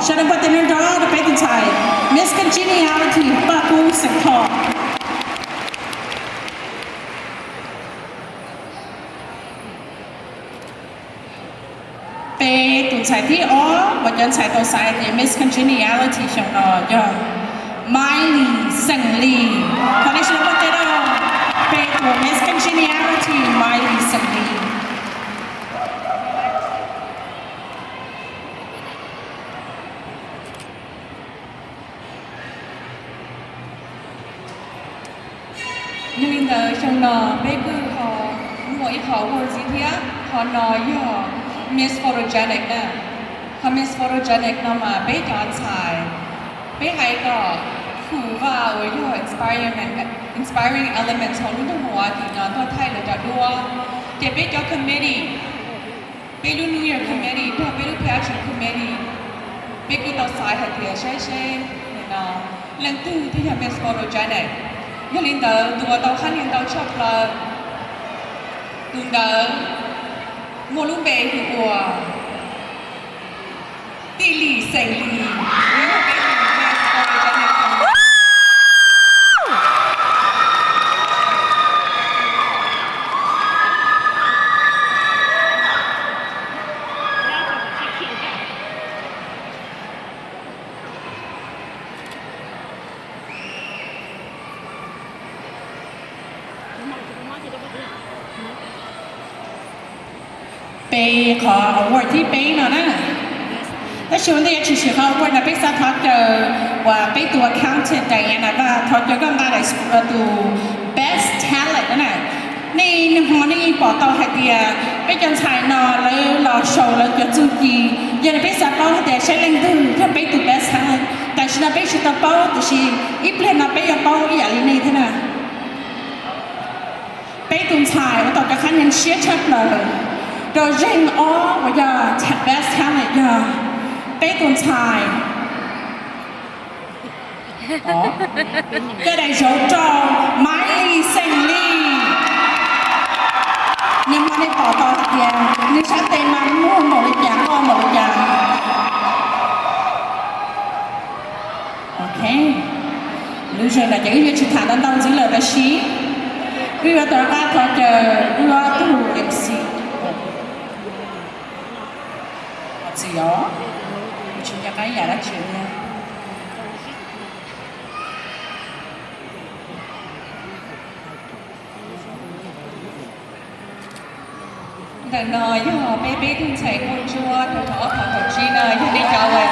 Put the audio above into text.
Sawv daws npuaj tes nrov nrov rau peb tus ntxhais Miss Congeniality Paj Kub xeem Thoj. Peb tus ntxhais thib ob uas cov ntxhais tau xaiv tias Miss Congeniality xyoo no yog Mailey Xeem Lis. Thov nej sawv daws npuaj tes rau peb tus Miss Congeniality Mailey Xeem Lis. Yog li ntawd xyoo no peb kuj ho muaj ib qho award ntxiv thiab, qhov no yog Miss Photogenic na. Qhov Miss Photogenic no mas peb cov ntxhais, peb hais kom Hu Vaj uas yog inspiring, inspiring elements hauv lub nroog Hawaii no tuaj thaij lawv cov duab, ces peb cov committee, peb lub New Year committee nrog peb lub pageant committee, peb kuj tau xaiv hais tias saib seb nim no leej twg thiaj yog Miss Photogenic. Yog li ntawd tus uas tau qhab niag ntau tshaj plaws, tus ntawd muaj lub npe hu ua Tij Lis Xeem Lis. Peb qhov award thib peb no na. Tab sis ua ntej yuav tshwm sim qhov award no peb xav thov caw uas peb tus accountant Diana Vaj, thov caw koj nqa daim tus best talent na. Nej nag hmo nej yeej pom tau hais tias peb cov ntxhais no lawv los show lawv cov txuj ci, yog li peb xav paub hais tias saib leej twg yog peb tus best talent. Tam sim no peb tsis tau paub tiam sis ib pliag no peb yuav paub ib yam li nej thiab na. Peb tus ntxhais uas tau cov qhab niag siab tshaj plaws rau zeeg ob uas yog best talent yog peb tus ntxhais. Coj daim zauv rau Mailey Xeem Lis. Nag hmo nej pom tau hais tias nws sab tes mas muag npaum li cas, loj npaum li cas. Ok, lub sij hawm no ces wb yuav tsis tham ntau ntau ntxiv lawm tab sis wb yuav tau rov qab thov caw wb ob tug M C. Txiv os, tsis nco qab yam dab tsi li. Ntawm no yog peb peb tug ntxhais nkauj ntsuab rau thaum ob thaum thaum tsib na, yog nej cov uas